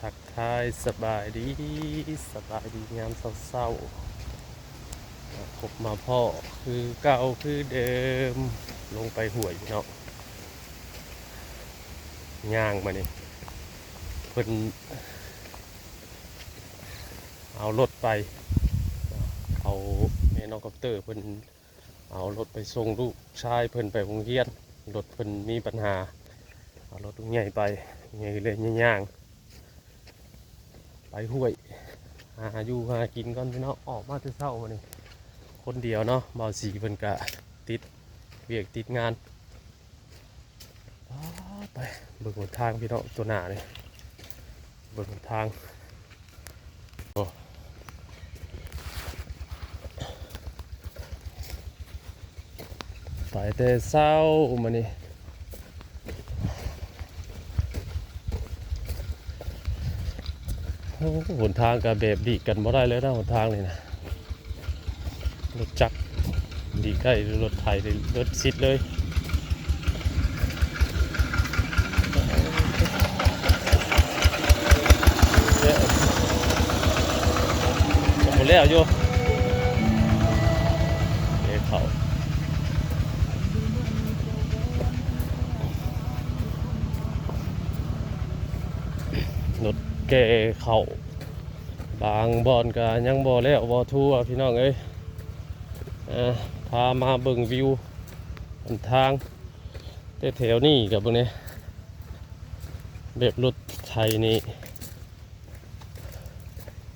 ທັກທາຍສະບາຍດີ ສະບາຍດີຍາມເຊົ້າໆ ມາພົບມາພໍ້ຄືເກົ່າຄືເດີມ ລົງໄປຫ້ວຍພີ່ນ້ອງ ຍ່າງມານີ້ ເພິ່ນເອົາລົດໄປ ເອົາແມ່ນ້ອງຄອບເຕີເພິ່ນ ເອົາລົດໄປສົ່ງລູກຊາຍເພິ່ນໄປໂຮງຮຽນ ລົດເພິ່ນມີບັນຫາ ເອົາລົດລຸງໃຫຍ່ໄປ ໃຫຍ່ເລີຍຍ່າງໄປຫ້ວຍ ຫາຢູ່ຫາກິນກ່ອນພີ່ນ້ອງ ອອກມາແຕ່ເຊົ້າມື້ນີ້ ຄົນດຽວເນາະ ບ່າວສີເພິ່ນກະຕິດວຽກຕິດງານ. ປາດ ໄປເບິ່ງຫົນທາງພີ່ນ້ອງ ຕົວໜ້ານີ້ ເບິ່ງຫົນທາງ ໂອ້ ໄປແຕ່ເຊົ້າມື້ນີ້ ໂອ້ ຫົນທາງກະແບບຫຼີກກັນບໍ່ໄດ້ເລີຍນະ ຫົນທາງນີ້ນະ. ລົດຈັກດີກໄດ້ ລົດໄຖນີ້ລົດຊິດເລີຍ ຍັງບໍ່ແລ້ວຢູ່ ເອີ ເຂົ້າ ລົດແກ່ເຂົ້າ ບາງບ່ອນກະຍັງບໍ່ແລ້ວບໍ່ທົ່ວພີ່ນ້ອງເອີຍ ເອີ ພາມາເບິ່ງວິວຫົນທາງ ແຕ່ແຖວນີ້ກະເບິ່ງແດ່ ແບບລົດໄຖນີ້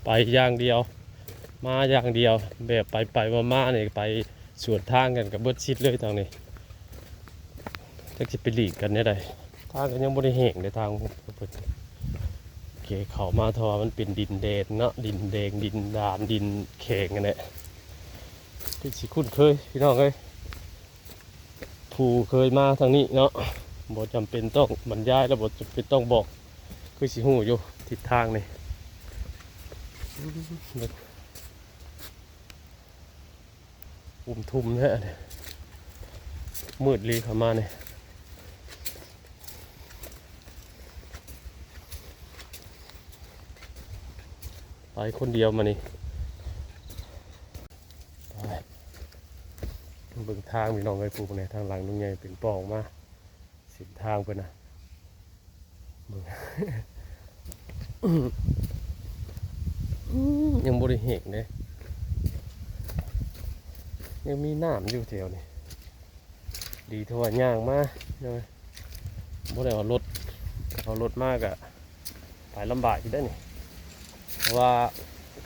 ໄປຢ່າງດຽວ ມາຢ່າງດຽວ ແບບໄປໆມາໆນີ້ໄປສວນທາງກັນກະເບິດຊິດເລີຍທາງນີ້ ຈັກຊິໄປຫຼີກກັນແນວໃດ ທາງກະຍັງບໍ່ໄດ້ແຫ້ງເດ້ ທາງເພິ່ນເກເຂົ້າມາ ເພາະວ່າມັນເປັນດິນແດງເນາະ ດິນແດງ ດິນດານ ດິນແຂງຫັ້ນແຫຼະ ຄືຊິຄຸ້ນເຄີຍພີ່ນ້ອງເອີຍ ຜູ້ເຄີຍມາທາງນີ້ເນາະ ບໍ່ຈຳເປັນຕ້ອງບັນຍາຍ ແລະບໍ່ຈຳເປັນຕ້ອງບອກ ຄືຊິຮູ້ຢູ່ທິດທາງນີ້ ອຸ້ມທຸ່ມແທ້ອັນນີ້ ມືດລີເຂົ້າມານີ້ ໄປຄົນດຽວມານີ້ ໄປ ເບິ່ງທາງພີ່ນ້ອງເອີຍ ຜູ້ເບິ່ງແດ່ ທາງຫຼັງລຸງໃຫຍ່ເປັນປ່ອງມາ ເສັ້ນທາງເພິ່ນນະ ເບິ່ງ ຍັງບໍ່ໄດ້ແຫ້ງເດ້ ຍັງມີນ້ຳຢູ່ແຖວນີ້ ດີເທົ່າວ່າຍ່າງມາ ບໍ່ໄດ້ເອົາລົດ ເອົາລົດມາກະ ໄປລຳບາກຢູ່ເດ້ນີ້ ເພາະວ່າ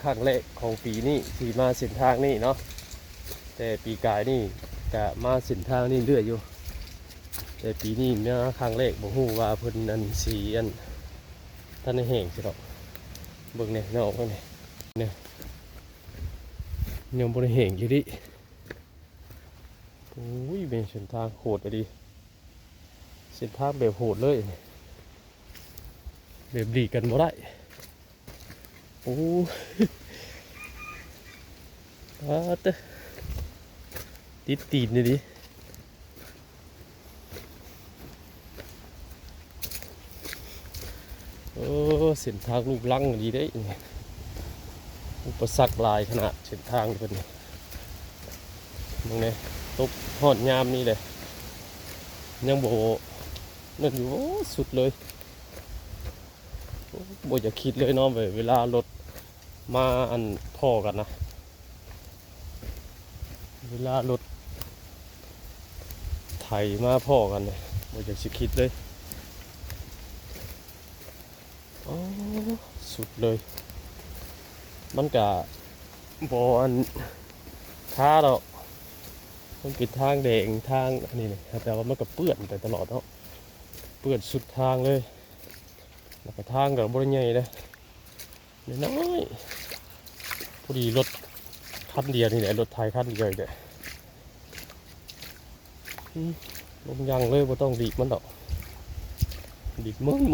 ຄັ້ງແລກຂອງປີນີ້ທີ່ມາເສັ້ນທາງນີ້ເນາະ ແຕ່ປີກາຍນີ້ກະມາເສັ້ນທາງນີ້ເລື້ອຍຢູ່ ແຕ່ປີນີ້ມາຄັ້ງແລກ ບໍ່ຮູ້ວ່າເພິ່ນອັນຊິອັນ ທັນໄດ້ແຫ້ງຊິດອກ ເບິ່ງແດ່ພີ່ນ້ອງເບິ່ງແດ່ ນີ້ ຍັງບໍ່ໄດ້ແຫ້ງຢູ່ເດ້ ໂອ້ຍ ແມ່ນເສັ້ນທາງໂຫດອີ່ຫຼີ ເສັ້ນທາງແບບໂຫດເລີຍ ແບບຫຼີກກັນບໍ່ໄດ້ ໂອ້ ປາດເຕີ ຕິດຕີນອີ່ຫຼີ. ໂອ້ ເສັ້ນທາງລູກລັງດີເດ້ ອຸປະສັກຫຼາຍຂະໜາດເສັ້ນທາງເພິ່ນນີ້ ເບິ່ງແດ່ ຕົກຮອດຍາມນີ້ແຫຼະ ຍັງບໍ່ນັ້ນຢູ່ ໂອ້ ສຸດເລີຍ ໂອ້ ບໍ່ຢາກຄິດເລີຍເນາະ ເວລາລົດ ມາອັນພໍ້ກັນນະ ເວລາລົດໄຖມາພໍ້ກັນນີ້ ບໍ່ຢາກຊິຄິດເລີຍ ໂອ້ ສຸດເລີຍ ມັນກະບໍ່ອັນທາດອກ ມັນເປັນທາງແດງ ທາງອັນນີ້ນີ້ ແຕ່ວ່າມັນກະເປື້ອນໄປຕະຫຼອດເນາະ ເປື້ອນສຸດທາງເລີຍ ແລ້ວກະທາງກະບໍ່ໄດ້ໃຫຍ່ເດ້ ນ້ອຍໆ ພໍດີລົດຄັນດຽວນີ້ແຫຼະ ລົດໄຖຄັນດຽວນີ້ແຫຼະ ອືມ ລົງຢ່າງເລີຍ ບໍ່ຕ້ອງດີບມັນດອກ ດີບມື່ນໆ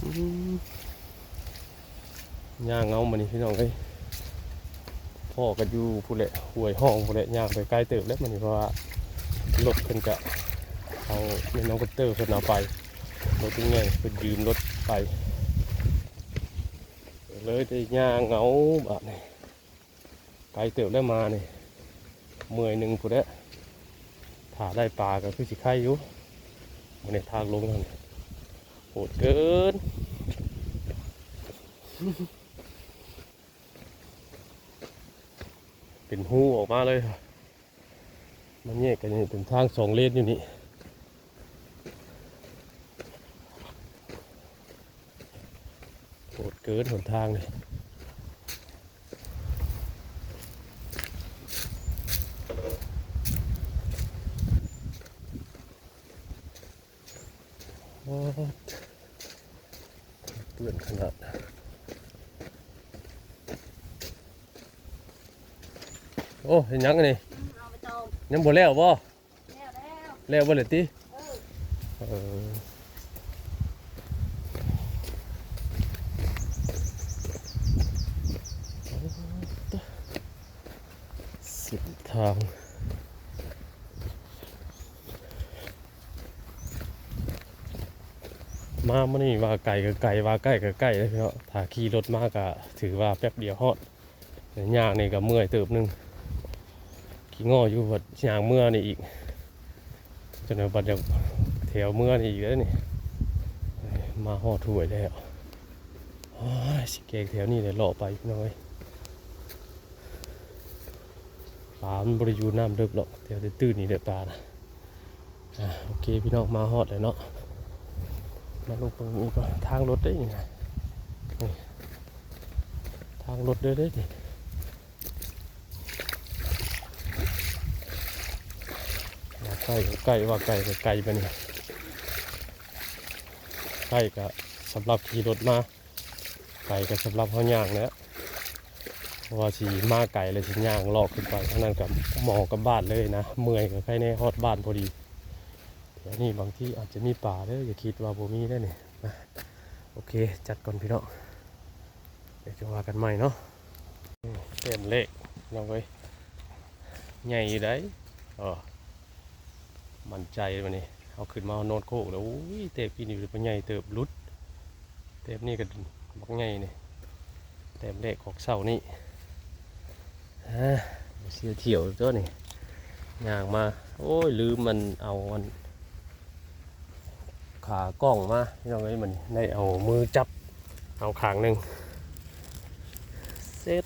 ອືມ ຍ່າງເອົາມື້ນີ້ພີ່ນ້ອງເອີຍ ພໍ້ກັນຢູ່ພຸ້ນແຫຼະ ຫ້ວຍຮ່ອງພຸ້ນແຫຼະ ຍ່າງໄປໄກເຕີບແລ້ວມື້ນີ້ ເພາະວ່າລົດເພິ່ນກະເອົາ ແມ່ນ້ອງກັບເຕີເພິ່ນເອົາໄປ ລົດໃຫຍ່ເພິ່ນຢືມລົດໄປ ເລີຍໄດ້ຍ່າງເອົາບາດນີ້. ໄກເຕີບແລ້ວມານີ້ ເມື່ອຍໜຶ່ງພຸ້ນແຫຼະ. ຖ້າໄດ້ປາກໍຄືຊິໄຄຢູ່. ມື້ນີ້ທາງລົງຫັ້ນໂຫດເກີນ ເປັນຮູອອກມາເລີຍ. ມັນແຍກກັນຢູ່ ເປັນທາງສອງເລນຢູ່ນີ້. ໂຫດເກີນຫົນທາງນີ້. ໂອ້ ເປື້ອນຂະໜາດ. ໂອ້ ເຮັດຫຍັງອັນນີ້? ອືມ ເອົາໃບຕອງ. ຍັງບໍ່ແລ້ວບໍ່? ແລ້ວແລ້ວ. ແລ້ວເບິດແລ້ວຕິ? ເອີ ເອີ ເສັ້ນທາງ ມາມື້ນີ້ວ່າໄກກໍໄກ ວ່າໃກ້ກໍໃກ້ເດ້ເນາະ. ຖ້າຂີ່ລົດມາກໍຖືວ່າແປັບດຽວຮອດ. ຍ່າງນີ້ກໍເມື່ອຍເຕີບໜຶ່ງ ຂີ້ງໍຢູ່ ບັດຍ່າງເມືອນີ້ອີກ ຈົນວ່າບັດຢາກແຖວເມືອນີ້ອີກເດ້ນີ້. ມາຮອດຫ້ວຍແລ້ວ. ໂອ້ຍ ຊິແກງແຖວນີ້ແຫຼະ ເລາະໄປພີ່ນ້ອງເອີຍ. ປາມັນບໍ່ໄດ້ຢູ່ນ້ຳເລິກດອກ ແຖວຕື້ໆນີ້ແຫຼະປານະ. ອ່າ ໂອເຄ ພີ່ນ້ອງ ມາຮອດແລ້ວເນາະ. ມາລົງເບິ່ງອີກກ່ອນ ທາງລົດເດ້ນີ້ນະ ນີ້ ທາງລົດເດ້ ເດ້ນີ້. ວ່າໃກ້ກໍໃກ້ ວ່າໄກກໍໄກ ບາດນີ້ໃກ້ກໍສຳລັບຂີ່ລົດມາ ໄກກໍສຳລັບເຮົາຍ່າງແຫຼະ. ເພາະວ່າຊິມາໄກແລ້ວຊິຍ່າງເລາະຂຶ້ນໄປທາງນັ້ນ ກໍໝໍ້ກັບບ້ານເລີຍນະ. ເມື່ອຍກໍໄຄແນ່ ຮອດບ້ານພໍດີ. ແຖວນີ້ບາງທີອາດຈະມີປາເດີ ຢ່າຄິດວ່າບໍ່ມີເດີນີ້ນະ. ໂອເຄ ຈັດກ່ອນພີ່ນ້ອງ ດຽວຈະວ່າກັນໃໝ່ເນາະ. ແຕ້ມແລກພີ່ນ້ອງເອີຍ ໃຫຍ່ຢູ່ໃດ໋. ເອີ ໝັ້ນໃຈບາດນີ້ ເຮົາຂຶ້ນມາຮອດໂນນໂຄກແລ້ວ. ໂອ້ຍ ແຕ້ມປີນີ້ກໍໃຫຍ່ເຕີບ ຫຼຸດ. ແຕ້ມນີ້ກໍບັກໃຫຍ່ນີ້ ແຕ້ມແລກຂອງເຊົ້ານີ້. ອ່າ ບໍ່ເສຍຖ້ຽວຕົວນີ້ ຍ່າງມາ. ໂອ້ຍ ລືມມັນເອົາອັນ ຂາກ້ອງມາພີ່ນ້ອງເອີຍ. ມັນໄດ້ເອົາມືຈັບເອົາຂ້າງໜຶ່ງ ເສັດ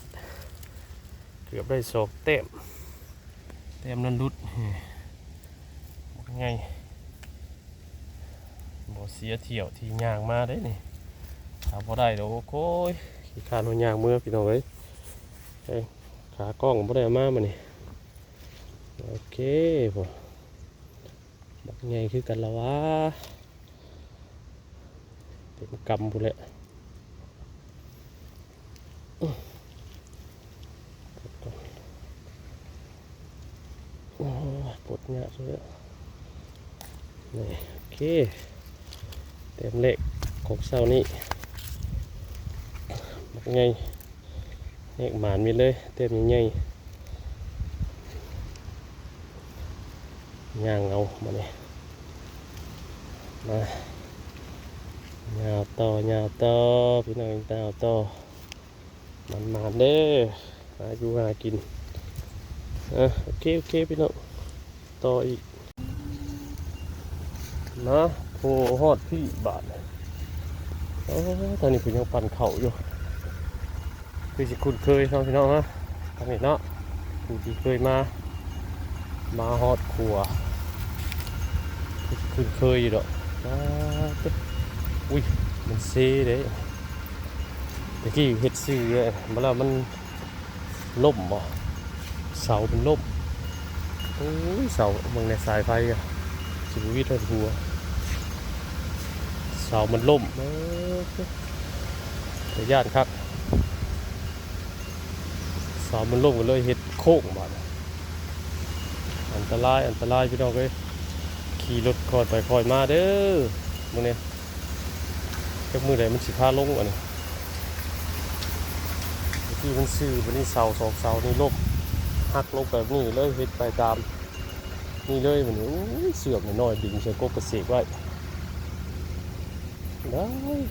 ເກືອບໄດ້ສອງແຕ້ມ ແຕ້ມນັ້ນຫຼຸດ. ບັກໃຫຍ່ ບໍ່ເສຍຖ້ຽວທີ່ຍ່າງມາເດ້ນີ້. ຖ້າບໍ່ໄດ້ດອກ ໂອ້ຍ ຂີ້ຄ້ານເຮົາຍ່າງເມືອພີ່ນ້ອງເອີຍ. ເອີ ຂາກ້ອງບໍ່ໄດ້ເອົາມາມື້ນີ້. ໂອເຄ ໂອ້ ບັກໃຫຍ່ຄືກັນລະຫວາ ເຕັມກຳພຸ້ນແຫຼະ. ໂອ້ຍ ປົດຍາກເລີຍ. ນີ້ ໂອເຄ ແຕ້ມແລກຂອງເຊົ້ານີ້ ບັກໃຫຍ່ ແຫກໝານມິດເລີຍ ແຕ້ມໃຫຍ່ໆ. ຍ່າງເອົາບາດນີ້ ມາ ຍາວຕໍ່ ຍາວຕໍ່ ພີ່ນ້ອງ ຍາວຕໍ່. ໝານໆເດີ ຫາຢູ່ຫາກິນ. ອ່ະ ໂອເຄ ໂອເຄ ພີ່ນ້ອງ ຕໍ່ອີກ ມາໂພຮອດພີ້ບາດ. ໂອ້ ທາງນີ້ເພິ່ນຍັງປັ່ນເຂົ້າຢູ່ ຄືຊິຄຸ້ນເຄີຍເນາະ ພີ່ນ້ອງເນາະ. ທາງນີ້ເນາະ ຜູ້ທີ່ເຄີຍມາ ມາຮອດຂົວ ຄືຊິຄຸ້ນເຄີຍຢູ່ດອກ. ປາດໂທ້ ອຸ້ຍ ມັນເຊເດ້. ຕະກີ້ເຮັດຊື່ເດ້ ບາດລະມັນລົ້ມບໍ ເສົາມັນລົ້ມ. ໂອ້ຍ ເສົາ ເບິ່ງແດ່ ສາຍໄຟກໍຊິບໍ່ວິດຮອດຫົວ ເສົາມັນລົ້ມ. ເອີ ຕາຢ້ານຄັກ ເສົາມັນລົ້ມກໍເລີຍເຮັດໂຄ້ງບາດນີ້. ອັນຕະລາຍ ອັນຕະລາຍ ພີ່ນ້ອງເອີຍ. ຂີ່ລົດຄ່ອຍໄປຄ່ອຍມາເດີມື້ນີ້ ຈັກມື້ໃດມັນຊິພາລົງອັນນີ້. ຕະກີ້ມັນຊື່ ບາດນີ້ເສົາສອງເສົານີ້ລົ້ມ ຫັກລົງໄປແບບນີ້ເລີຍ ເຮັດໄປຕາມນີ້ເລີຍ. ບາດນີ້ ໂອ້ຍ ເຊືອກນ້ອຍໆດຶງໃສ່ກົກກະເສກໄວ້. ໄດ້ ອືມ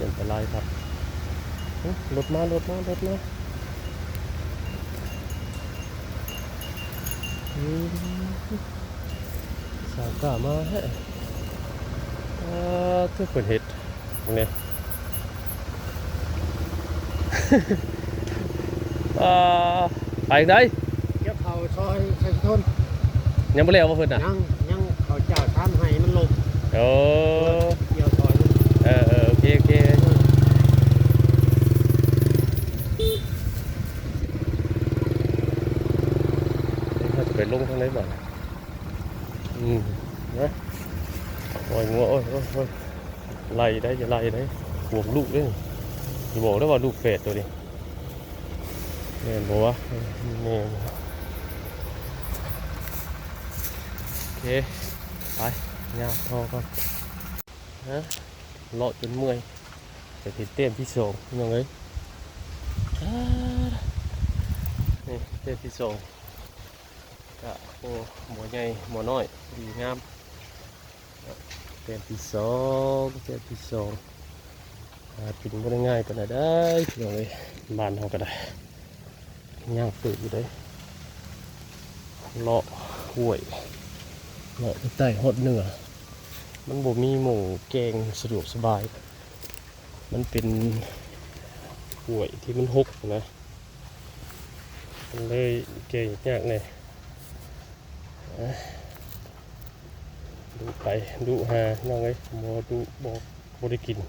ອັນຕະລາຍຄັກ. ໂອ້ ລົດມາ ລົດມາ ລົດມາ. ອືມ ສາວກ້າມາແທ້. ອ່າ ຄືເພິ່ນເຮັດນີ້ ອ່າ ໄປທາງໃດ? ກ່ຽວເຂົ້າຊອຍໄຊທນ. ຍັງບໍ່ແລ້ວບໍ່ເພິ່ນນະ? ຍັງ ຍັງ ເຂົາເຈົ້າຊານໄຮ່ມັນລົກ. ໂອ້ ກ່ຽວຊອຍ. ເອີ ເອີ ໂອເຄ ໂອເຄ. ເຮົາຈະໄປລົງທາງໃດບາດ? ອືມ ນະ ໂອ້ຍ ງົວ ໂອ້ຍ ໂອ້ຍ ໂອ້ຍ ໄລ່ໄດ້ ຢ່າໄລ່ໄດ້ ຂວມລູກເດ້. ຊິບອກໄດ້ວ່າລູກແຝດໂຕນີ້ ແມ່ນບໍ່ວະ? ແມ່ນ. ໂອເຄ ໄປ ຍ່າງຕໍ່ກ່ອນ. ຮະ ເລາະຈົນເມື່ອຍ ໄປເປັນແຕ້ມທີສອງ ພີ່ນ້ອງເອີຍ. ອ່າ ນີ້ແຕ້ມທີສອງ ກະ ໂອ້ ບໍ່ໃຫຍ່ບໍ່ນ້ອຍ ພໍດີງາມ. ແຕ້ມທີສອງ ແຕ້ມທີສອງ ຫາກິນບໍ່ໄດ້ງ່າຍປານໃດເດີ້ ພີ່ນ້ອງເອີຍ. ບ້ານເຮົາກໍໄດ້ ຍາກເຕີບຢູ່ເດ້ ເລາະຫ້ວຍ ເລາະໃຕ້ຮອດເໜືອ. ມັນບໍ່ມີໝ່ອງແກ່ງສະດວກສະບາຍ ມັນເປັນຫ້ວຍທີ່ມັນຫົກນະ ມັນເລີຍແກ່ງຍາກແດ່. ດຸໄປດຸມາ ພີ່ນ້ອງເອີຍ ບໍ່ດຸບໍ່ ບໍ່ໄດ້ກິນ.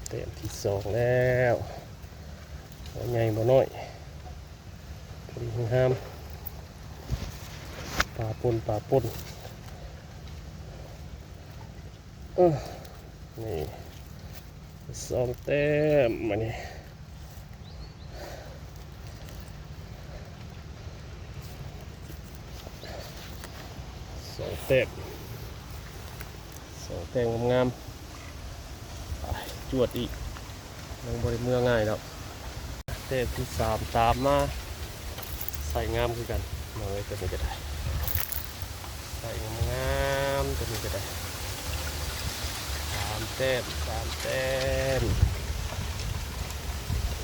ແຕ້ມທີສອງແລ້ວ ບໍ່ໃຫຍ່ບໍ່ນ້ອຍ ພໍດີງາມ. ປາປົ່ນ ປາປົ່ນ. ເອີ ນີ້ ສອງແຕ້ມ ມານີ້ ສອງແຕ້ມ ສອງແຕ້ມງາມໆ. ໄປ ຈວດອີກ ຍັງບໍ່ໄດ້ເມືອງ່າຍດອກ. ແຕ້ມທີສາມຕາມມາ ໃສ່ງາມຄືກັນ ນ້ອງເອີຍ ຕົວນີ້ກໍໄດ້ ໃສ່ງາມໆ ຕົວນີ້ກໍໄດ້ ສາມແຕ້ມ ສາມແຕ້ມ.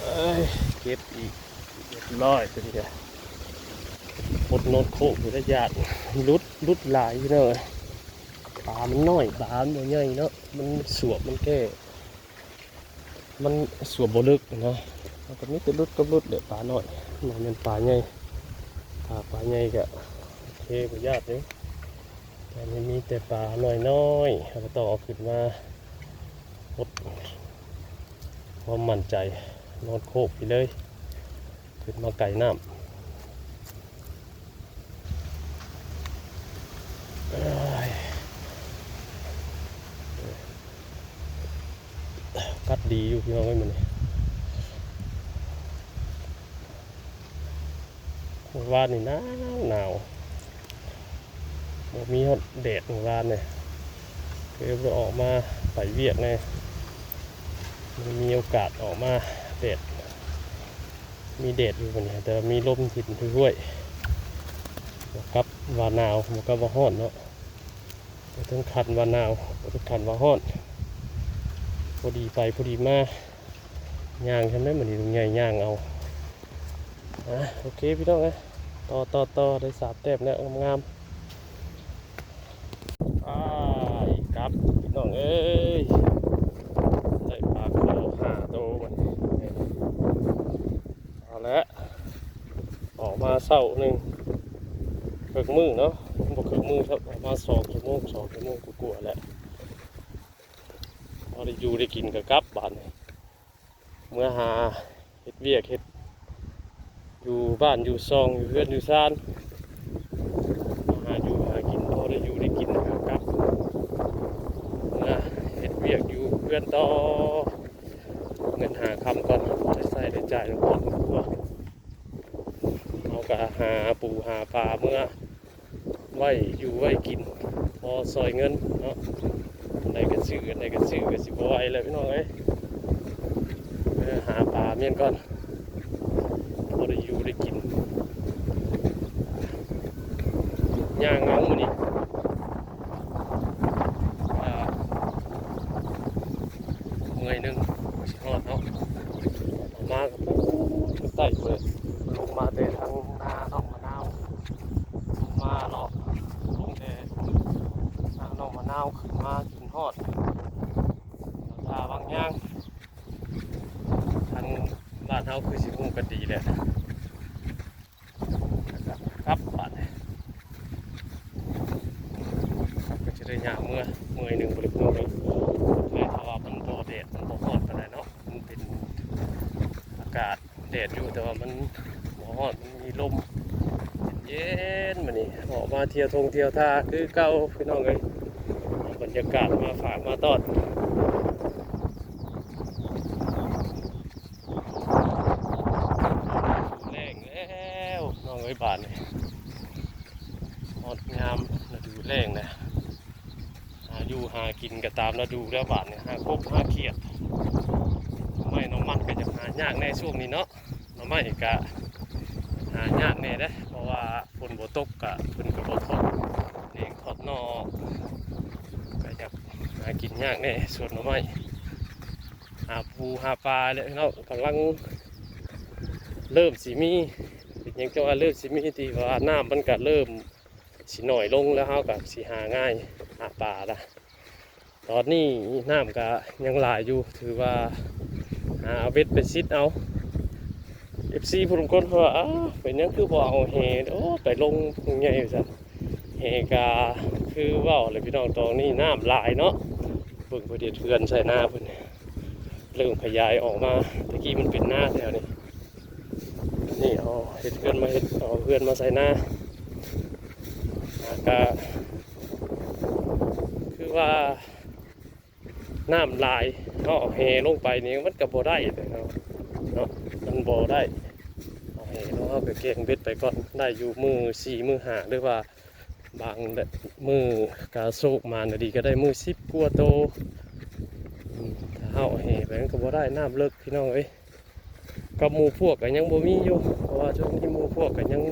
ເອີຍ ເກັບອີກ ຮຽບຮ້ອຍ ຕົວນີ້ກໍປົດໂນດໂຄກຢູ່ໄດ້ ຢ້ານຫຼຸດ ຫຼຸດຫຼາຍ ພີ່ນ້ອງເອີຍ. ປາມັນນ້ອຍ ປາມັນບໍ່ໃຫຍ່ເນາະ ມັນສວບ ມັນແກ່ ມັນສວບບໍ່ເລິກນະ ມັນກໍມີແຕ່ຫຼຸດກັບຫຼຸດແຫຼະ ປານ້ອຍ ບໍ່ແມ່ນປາໃຫຍ່. ຖ້າປາໃຫຍ່ກໍໂອເຄ ບໍ່ຢ້ານເດ້ ແຕ່ນີ້ມີແຕ່ປານ້ອຍໆ ເຮົາກໍຕ້ອງເອົາຂຶ້ນມາປົດຄວາມໝັ້ນໃຈ ໂນດໂຄກໄປເລີຍ ຂຶ້ນມາໄກນ້ຳ. ເອີຍ ກັດດີຢູ່ ພີ່ນ້ອງເອີຍ ມື້ນີ້. ມື້ວານນີ້ໜາວໜາວ ບໍ່ມີຮອດແດດມື້ວານນີ້ ກໍເລີຍບໍ່ໄດ້ອອກມາໄປວຽກແດ່ ມີໂອກາດອອກມາ ແດດ ມີແດດຢູ່ມື້ນີ້ ແຕ່ວ່າມີລົມເຢັນຫ້ວຍໆ ບໍ່ກັບວ່າໜາວ ບໍ່ກັບວ່າຮ້ອນເນາະ ບໍ່ເຖິງຂັ້ນວ່າໜາວ ບໍ່ເຖິງຂັ້ນວ່າຮ້ອນ ພໍດີໄປພໍດີມາ. ຍ່າງຊ່ຳໃດມື້ນີ້ ລຸງໃຫຍ່ຍ່າງເອົາ. ອ່າ ໂອເຄ ພີ່ນ້ອງເອີຍ ຕໍ່ ຕໍ່ ຕໍ່ ໄດ້ສາມແຕ້ມແລ້ວ ງາມໆ. ອ້າຍ ກັບ ພີ່ນ້ອງເອີຍ ໄດ້ປາຄໍຫ້າໂຕບັດນີ້. ເອົາແຫຼະ ອອກມາເຊົ້າໜຶ່ງ ເຄິ່ງມື້ເນາະ ບໍ່ເຄິ່ງມື້ ອອກມາສອງຊົ່ວໂມງ ສອງຊົ່ວໂມງກວ່າໆແຫຼະ. ພໍໄດ້ຢູ່ໄດ້ກິນກໍກັບບາດນີ້ ເມືອຫາເຮັດວຽກເຮັດຢູ່ບ້ານຢູ່ຊ່ອງ ຢູ່ເຮືອນຢູ່ຊານ ມາຫາຢູ່ຫາກິນ ພໍໄດ້ຢູ່ໄດ້ກິນກໍກັບ ເມືອເຮັດວຽກຢູ່ເຮືອນຕໍ່ ເງິນຫາຄຳກ່ອນ ພໍໄດ້ໃຊ້ໄດ້ຈ່າຍນຳຄອບນຳຄົວ. ເຮົາກໍຫາປູຫາປາເມືອ ໄວ້ຢູ່ໄວ້ກິນ ພໍຊ່ອຍເງິນເນາະ ອັນໃດກໍຊື້ ອັນໃດກໍຊື້ ກໍຊິບໍ່ໄຫວແລ້ວ ພີ່ນ້ອງເອີຍ. ເອີ ຫາປາມ້ຽນກ່ອນ ພໍໄດ້ຢູ່ໄດ້ກິນ. ຍ່າງເອົາມື້ນີ້ ໜ້ອຍໜຶ່ງ ຊິຮອດເນາະ. ອອກມາກໍປູ້ນທາງໃຕ້ພຸ້ນ ລົງມາແຕ່ທາງນານ້ອງມະນາວ ລົງມາເລາະ ລົງແຕ່ນານ້ອງມະນາວ ຂຶ້ນມາຈົນຮອດທ່າວັງຍາງ. ທາງບ້ານເຮົາຄືຊິຮູ້ກັນດີແຫຼະ. ກັບບາດນີ້ ເຮົາກໍຈະໄດ້ຍ່າງເມືອ ເມື່ອຍໜຶ່ງບໍ່ໄດ້ເມືອເລີຍ. ຖ້າວ່າມັນບໍ່ແດດ ມັນບໍ່ຮ້ອນປານໃດເນາະ ມັນເປັນອາກາດແດດຢູ່ ແຕ່ວ່າມັນບໍ່ຮ້ອນ ມັນມີລົມເຢັນໆ. ມື້ນີ້ອອກມາທ່ຽວທົ່ງທ່ຽວທ່າຄືເກົ່າ ພີ່ນ້ອງເອີຍ ເອົາບັນຍາກາດມາຝາກມາຕ້ອນ. ແລ້ງແລ້ວນ້ອງເອີຍ ບາດນີ້ຮອດຍາມລະດູແລ້ງແລ້ວ. ຫາຢູ່ຫາກິນກໍຕາມລະດູແລ້ວບາດນີ້ ຫາກົບຫາຂຽດ ໜໍ່ໄມ້ໜໍ່ມັນກໍຢາກຫາຍາກແດ່ຊ່ວງນີ້ເນາະ. ໜໍ່ໄມ້ກໍຫາຍາກແດ່ເດ້ ເພາະວ່າຝົນບໍ່ຕົກ ກະເພິ່ນກໍບໍ່ຖອດແໜງຖອດໜໍ່ ກໍຢາກຫາກິນຍາກແດ່ສວນໜໍ່ໄມ້. ຫາປູຫາປາແຫຼະເນາະ ກຳລັງເລີ່ມຊິມີ. ເປັນຫຍັງຈັ່ງວ່າເລີ່ມຊິມີ ທີ່ວ່ານ້ຳມັນກະເລີ່ມຊິໜ້ອຍລົງແລ້ວ ເຮົາກະຊິຫາງ່າຍ ຫາປາລະ. ຕອນນີ້ນ້ຳກະຍັງຫຼາຍຢູ່ ຖືວ່າຫາເອົາເບັດໄປຊິດເອົາ. ເອັຟຊີຜູ້ລາງຄົນເຂົາວ່າ ອ້າວ ເປັນຫຍັງຄືບໍ່ເອົາແຫ ໂອ້ ໄປລົງໃຫຍ່ວ່າຊັ້ນ. ແຫກະຄືເວົ້າແຫຼະພີ່ນ້ອງ ຕອນນີ້ນ້ຳຫຼາຍເນາະ. ເບິ່ງເພິ່ນເຮັດເຮືອນໃສ່ນາເພິ່ນ ເລີ່ມຂະຫຍາຍອອກມາ. ແຕ່ກີ້ມັນເປັນນາແຖວນີ້ ນີ້ເອົາເຮັດເຮືອນມາເຮັດ ເອົາເຮືອນມາໃສ່ນາ. ອາ ກະຄືວ່າ ນ້ຳຫຼາຍ ເຮົາເອົາແຫລົງໄປນີ້ມັນກໍບໍ່ໄດ້ເນາະ ເນາະ ມັນບໍ່ໄດ້. ເອົາແຫລົງ ເຮົາກໍແກ່ງເບັດໄປກ່ອນ ໄດ້ຢູ່ມື້ສີ່ມື້ຫ້າ ຫຼືວ່າບາງມື້ກະໂຊກໝານດີກໍໄດ້ມື້ສິບກວ່າໂຕ. ອືມ ຖ້າເຮົາເອົາແຫໄປມັນກໍບໍ່ໄດ້ ນ້ຳເລິກພີ່ນ້ອງເອີຍ. ກັບໝູ່ພວກກໍຍັງບໍ່ມີຢູ່ ເພາະວ່າຊ່ວງນີ້ໝູ່ພວກກໍຍັງ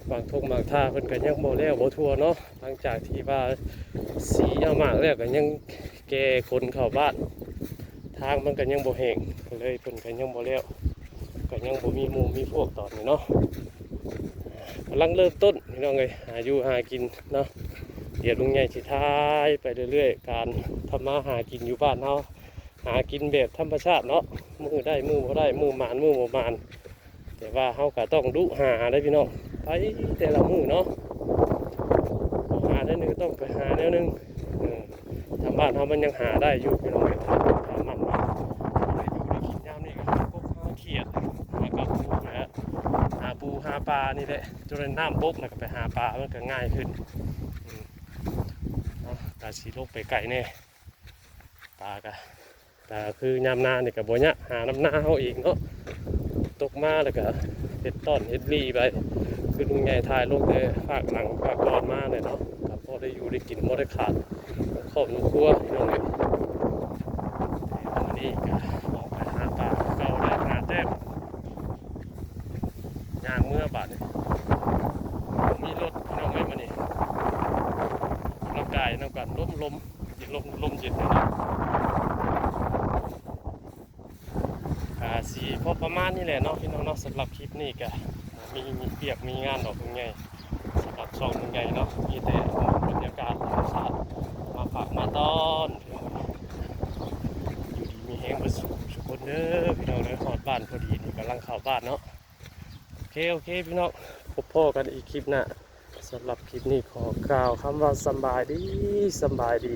ບາງທົ່ງບາງທ່າເພິ່ນກໍຍັງບໍ່ແລ້ວບໍ່ທົ່ວເນາະ. ຫຼັງຈາກທີ່ວ່າສີເອົາໝາກແລ້ວ ກໍຍັງແກ່ຂົນເຂົ້າບ້ານ ທາງມັນກໍຍັງບໍ່ແຫ້ງ ກໍເລີຍເພິ່ນກໍຍັງບໍ່ແລ້ວ ກໍຍັງບໍ່ມີໝູ່ມີພວກຕອນນີ້ເນາະ. ກຳລັງເລີ່ມຕົ້ນພີ່ນ້ອງເອີຍ ຫາຢູ່ຫາກິນເນາະ. ດຽວລຸງໃຫຍ່ຊິຖ່າຍໄປເລື້ອຍໆ ການທຳມາຫາກິນຢູ່ບ້ານເຮົາ ຫາກິນແບບທຳມະຊາດເນາະ ມື້ໄດ້ມື້ບໍ່ໄດ້ ມື້ໝານມື້ບໍ່ໝານ ແຕ່ວ່າເຮົາກໍຕ້ອງດຸຫາເດ້ພີ່ນ້ອງ ໄປແຕ່ລະມື້ເນາະ ຫາແນວໜຶ່ງກໍຕ້ອງໄປຫາແນວໜຶ່ງ. ເອີ ທາງບ້ານເຮົາມັນຍັງຫາໄດ້ຢູ່ພີ່ນ້ອງເອີຍ ທາງບ້ານເຮົາ ໄດ້ຢູ່ໄດ້ກິນຍາມນີ້ກໍຫາກົບຫາຂຽດ ຫາກັບປູແຫຼະ ຫາປູຫາປານີ້ແຫຼະ ຈົນນ້ຳບົກແລ້ວກໍໄປຫາປາ ມັນກໍງ່າຍຂຶ້ນ. ອືມ ເນາະ ກະຊິລົງໄປໄກແດ່ ປາກະ ກະຄືຍາມນານີ້ກະບໍ່ຍາກ ຫານຳນາເຮົາເອງເນາະ ຕົກມາແລ້ວກະເຮັດຕ້ອນເຮັດລີໄປ ຄືລຸງໃຫຍ່ຖ່າຍລົງແຕ່ພາກຫຼັງພາກກ່ອນມາແຫຼະເນາະ ກະພໍໄດ້ຢູ່ໄດ້ກິນ ບໍ່ໄດ້ຂາດຄອບຄົວພີ່ນ້ອງເອີຍ. ມື້ນີ້ກະອອກໄປຫາປາເກົ່າ ໄດ້ຫ້າແຕ້ມ ຍ່າງເມືອບາດນີ້ ມີລົດພີ່ນ້ອງເອີຍ ມື້ນີ້ອອກກຳລັງກາຍນຳກັນ ລົມ ລົມເຢັນ ລົມ ລົມເຢັນເນາະ. ກະຊິພໍປະມານນີ້ແຫຼະເນາະພີ່ນ້ອງເນາະ ສຳລັບຄລິບນີ້ກະມີ ມີວຽກມີງານດອກລຸງໃຫຍ່ ສຳລັບຊ່ອງລຸງໃຫຍ່ເນາະ ມີແຕ່ເອົາບັນຍາກາດທຳມະຊາດມາຝາກມາຕ້ອນ. ຢູ່ດີມີແຮງເບິດສູ່ຄົນເດີພີ່ນ້ອງເດີ ຮອດບ້ານພໍດີນີ້ ກຳລັງເຂົ້າບ້ານເນາະ. ໂອເຄ ໂອເຄ ພີ່ນ້ອງ ພົບພໍ້ກັນອີກຄລິບໜ້າ ສຳລັບຄລິບນີ້ຂໍກ່າວຄຳວ່າສຳບາຍດີ ສຳບາຍດີ.